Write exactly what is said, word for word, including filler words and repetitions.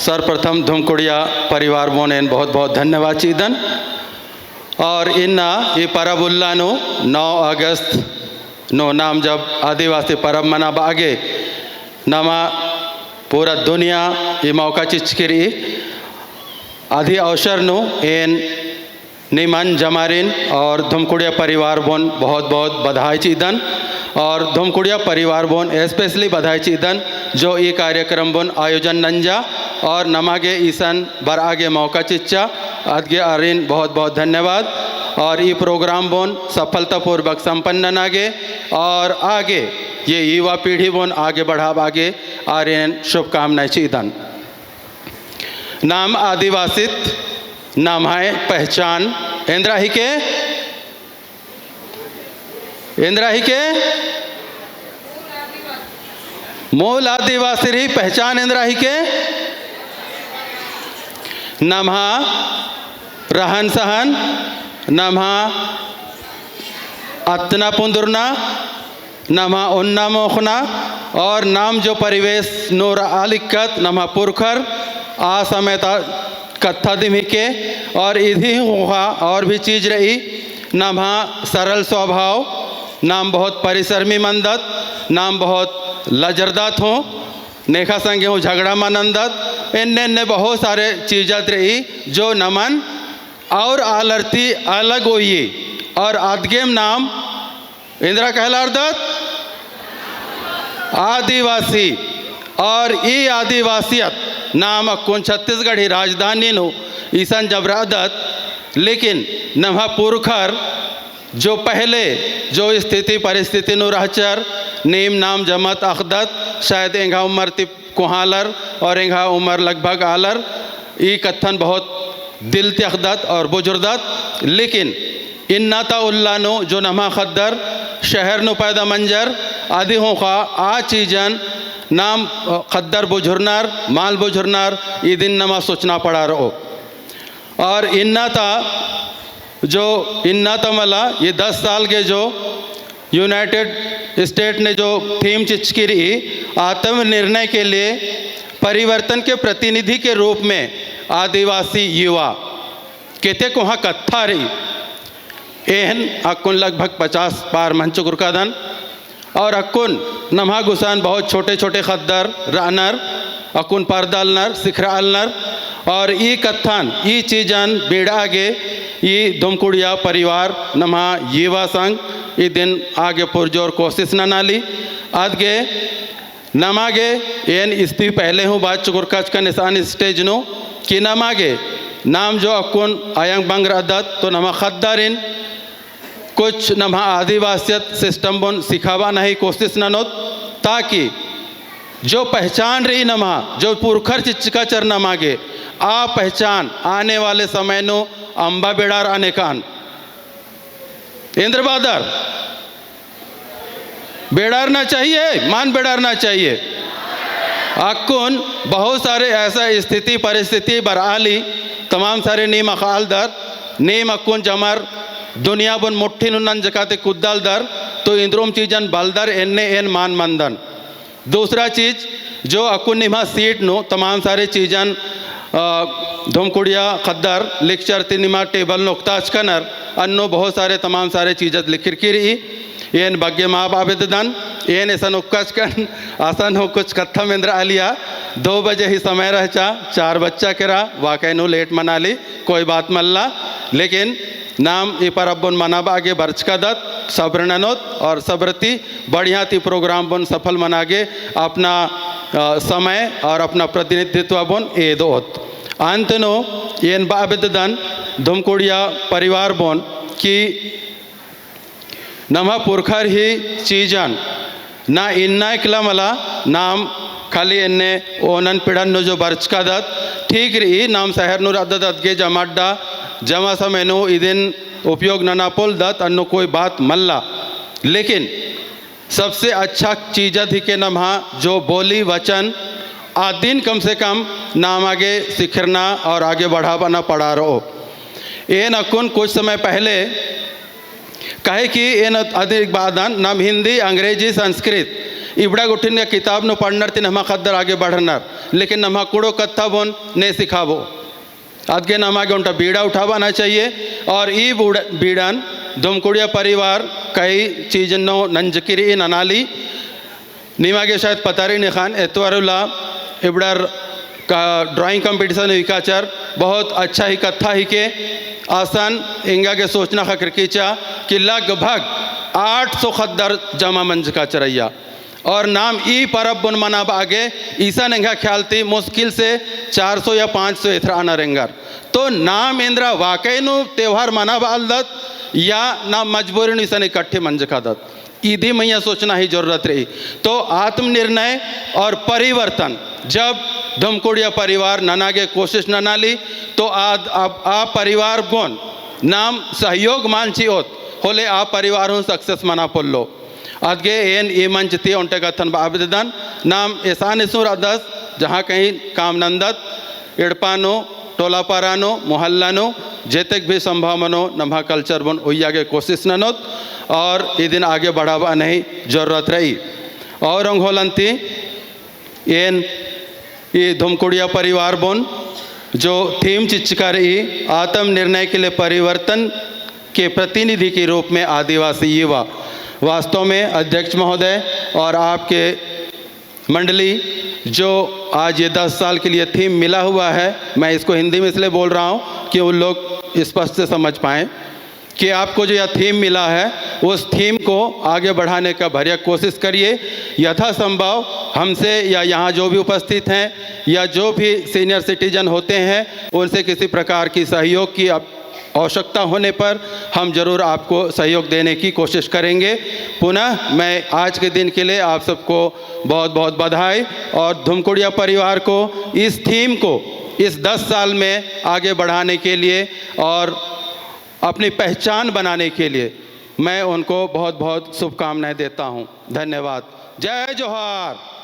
सर्वप्रथम धुमकुड़िया परिवार बोन एन बहुत बहुत धन्यवाद चिअदन। और इन्ना ई परब उल्ला नू नौ अगस्त नू नाम जब आदिवासी परब मनाबआ गे नमा पूरा दुनिया ई मौका चिच्चकी रई। अदी अवसर नू एन निमन जमारिन और धुमकुड़िया परिवार बोन बहुत बहुत बधाई चिअदन। और धुमकुड़िया परिवार बोन specially बधाई चिअदन जो ई कार्यक्रम बोन आयोजन नंजा और नमा गे इसन बरआ गे मौका चिच्चा। अदगे आरिन बहुत बहुत धन्यवाद। और ई program बोन सफलतापूर्वक संपन्न नना गे और आगे ये युवा पीढ़ी बोन आगे बढ़ाबआ गे आरिन शुभकामनाएं चिअदन। नाम आदिवासित नम्है पहचान एन्दरा हिके? एन्दरा हिके? मूल आदिवासी रई पहचान एन्दरा हिके? नम्हा रहन सहन, नम्हा अतना पुंदुरना, नम्हा ओन्ना मोख़ना और नाम जो परिवेश नू रआ लिक्कत नम्हा पुरखर आ समय ता कत्था दिम हिके। और इदी हूँ ख़ोख़ा और भी चीज रई। नम्हा सरल स्वभाव, नाम बहुत परिश्रमी मंदत, नाम बहुत लजरदत हूँ, नेखा संगे हूँ झगड़ा मल नन्दत। एन्ने एन्ने बहुत सारे चीजत रई जो नमन और आलर ती अलग होइये। और अदगेम नाम एन्दरा कहलारदत? आदिवासी। और ई आदिवासियत नाम अक्कुन छत्तीसगढ़ी राजधानी नू इसन जब रअदत, लेकिन नम्हा पुरखर जो पहले जो स्थिति परिस्थिति नू रहचर, नीम नाम जमत अख़दत, शायद एंग्हा उम्र ती कोहाँ आलर और एंग्हा उम्र लगभग आलर, ई कत्थन बहुत दिल ती अख़दत और बुझुरदत। लेकिन इन्ना ता उल्ला नू जो नम्हा ख़द्दर शहर नू पैदा मंजर, अदी हूँ ख़ोख़ा आ चीजन नाम, अ, ख़द्दर बुझुरनर, मल बुझुरनर, इदिन नमा सोचना पड़ा रओ। और इन्ना ता जो इन्ना ता मला ये दस साल गे जो United State ने जो theme चिच्चकी रई, आत्मनिर्णय के लिए परिवर्तन के प्रतिनिधि के रूप में आदिवासी युवा, केते कोहाँ कत्था रई। एहन अक्कुन लगभग पचास पार मल चिकुरकादन। और अक्कुन नम्हा गुसन बहुत छोटे छोटे ख़द्दर रअनर, अक्कुन परदलनर, सिखरआलनर। और ई कत्थन, ई चीजन बीड़आ गे ई धुमकुड़िया परिवार नम्हा युवा संग इदिन आगे पुरजोर कोशिश ननाली। अदगे नमा गे एन इस्ती पहले हूँ बात चिकुरकाचकन एसन stage नू कि नमा गे नाम जो अक्कुन अयंग बंग रअदत तो नम्हा ख़द्दारिन कुछ नम्हा आदिवासियत system बोन सिखाबअना ही कोशिश ननोत, ताकि जो पहचान रई नम्हा, जो पुरखर चिच्चकाचर नमा गे, आ पहचान आने वाले समय नू अम्बा बेड़ारआ नेकान। एन्दर बअदर? बेड़ारना चाहिए, मल बेड़ारना चाहिए। अक्कुन बहुत सारे ऐसा स्थिति परिस्थिति बरआली, तमाम सारे नीम अख़आलदर, नीम अक्कुन जमर दुनिया बोन मुट्ठी नू नंजका ती कुद्दालदर, तो इन्द्रोम चीजन बलदर एन्ने एन मल मंदन। दूसरा चीज, जो अक्कुन निम्हा seat नू तमाम सारे चीजन, अ, धुमकुड़िया ख़द्दर lecture ती निम्हा table नू ओक्ताचकनर, अन्नु बहुत सारे तमाम सारे चीजत लिखरकी रई। एन बग्गे माफ आबेद्ददन, एन एसन ओक्काचकन, असन हूँ कुछ कत्था मेंदरआलिया, दो बजे ही समय रहचा, चार बजचा केरा, वाकई नू late मनाली, कोई बात मल्ला। लेकिन नाम ई परब बोन मनाबआ गे बरचकादत, सब्र ननोत और सब्र ती बढ़िया ती program बोन सफल मना गे अपना, अ, समय और अपना प्रतिनिधित्व बोन एदोत। अंत नू एन बआ बेद्ददन धुमकुड़िया परिवार बोन कि नम्हा पुरखर ही चीजन ना इन्ना एकला मला, नाम खाली एन्ने ओनन पिड़न नू जो बरचकादत, ठीक रई, नाम शहर नू रअदत अदगे जमा अड्डा, जमा समय नू इदिन उपयोग नना पोलदत, अन्नु कोई बात मल्ला। लेकिन सबसे अच्छा चीज अधिके नम्हा जो बोली वचन अदिन कम से कम नाम आगे सिखरना और आगे बढ़ाबअना पड़ारओ। एन अक्कुन कुछ समय पहले काहे कि एन अदिक बअदन नाम हिंदी, अंग्रेजी, संस्कृत इबड़ा गुट्ठिन गा किताब नू पढ़नर ती नम्हा ख़द्दर आगे बढ़नर, लेकिन नम्हा कुँड़ुख़ कत्था बोन ने सिखाबओ। अदगे नमा गे ओन्टा बीड़ा उठाबअना चाहिए। और ई बूड़ा-, बीड़न धुमकुड़िया परिवार कई चीजन नू नंजकी रई ननाली। निमा गे शायद पता रई निखान, एतवार उल्ला इबड़र का drawing competition हिकाचर, बहुत अच्छा ही कत्था हिके। असन एंगा गे सोचना ख़क्खरकी चा कि लगभग आठ सौ ख़द्दर जमा मंजकाचर अइय्या। और नाम ई परब बोन मनाबआ गे इसन एंग्है ख्याल ती मुश्किल से चार सौ या पाँच सौ एथरअनर एंगर। तो नाम एन्दरा वाकई नू त्योहार मनाबआलदत या नाम मजबूरी नू इसन इकट्ठे मंजकादत, इदी मइय्याँ सोचना ही जरूरत रई। तो आत्मनिर्णय और परिवर्तन जब धुमकुड़िया परिवार नना गे कोशिश ननाली, तो आद-, आ, आ परिवार गोन नाम सहयोग मल चिओत होले आ परिवार हूँ success मना पोल्लो। अदगे एन ई मंच ती ओन्टे कत्थन बआ बेद्ददन, नाम एसानिस हूँ रअदस, जहाँ कहीं काम नन्दत, एड़पा नू, टोला पारा नू, मोहल्ला नू, जेतेक भी संभव मनो, नम्हा culture बोन उइय्या गे कोशिश ननोत, और इदिन आगे बढ़ाबअना ही जरूरत रई। और ओंगोलन ती एन ई धुमकुड़िया परिवार बोन जो theme चिच्चका रई, आत्मनिर्णय के लिए परिवर्तन के प्रतिनिधि के रूप में आदिवासी युवा। वास्तव में अध्यक्ष महोदय और आपके मंडली जो आज ये दस साल के लिए theme मिला हुआ है, मैं इसको हिंदी में इसलिए बोल रहा हूँ कि उन लोग स्पष्ट से समझ पाएँ। कि आपको जो यह theme मिला है, उस theme को आगे बढ़ाने का भरिया कोशिश करिए। यथासंभव हमसे या यहाँ जो भी उपस्थित हैं या जो भी senior citizen होते हैं, उनसे किसी प्रकार की सहयोग की आप-, आवश्यकता होने पर हम जरूर आपको सहयोग देने की कोशिश करेंगे। पुनः मैं आज के दिन के लिए आप सबको बहुत-बहुत बधाई और धुमकुड़िया परिवार को इस theme को इस दस साल में आगे बढ़ाने के लिए और अपनी पहचान बनाने के लिए मैं उनको बहुत-बहुत शुभकामनाएं देता हूं। धन्यवाद। जय जोहार।